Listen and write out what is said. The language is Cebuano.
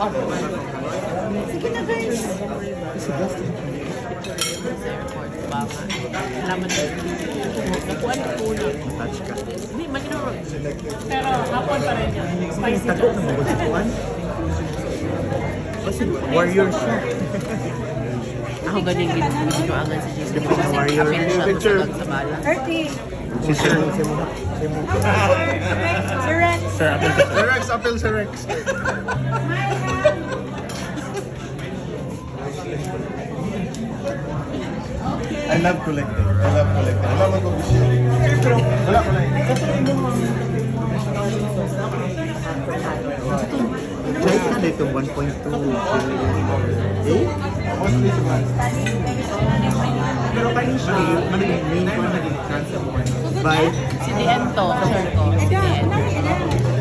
Sige na, guys. Si Justin. Sa airport. Baka. Salamat. Nakuha na po na. Touch ka. Hindi, manginurog. Pero hapon pa rin yun. Spicy Tago sauce. na mo si Juan. Kasi warrior siya. Ako ganing ginuangan si Jason. Yung warrior. Apil siya Picture. matagag sa bala. 30. Si Sir. Si mo. Si mo. Sir Rex. Sir, apel Sir Rex, apel Sir Rex. I love collecting. I love collecting. Wala man ko bisyo. Pero wala ko lang. Check na dito 1.2 billion. Eh? Mostly si Man. Pero kani siya, main ko na by Si DN to, sure ko. Si DN.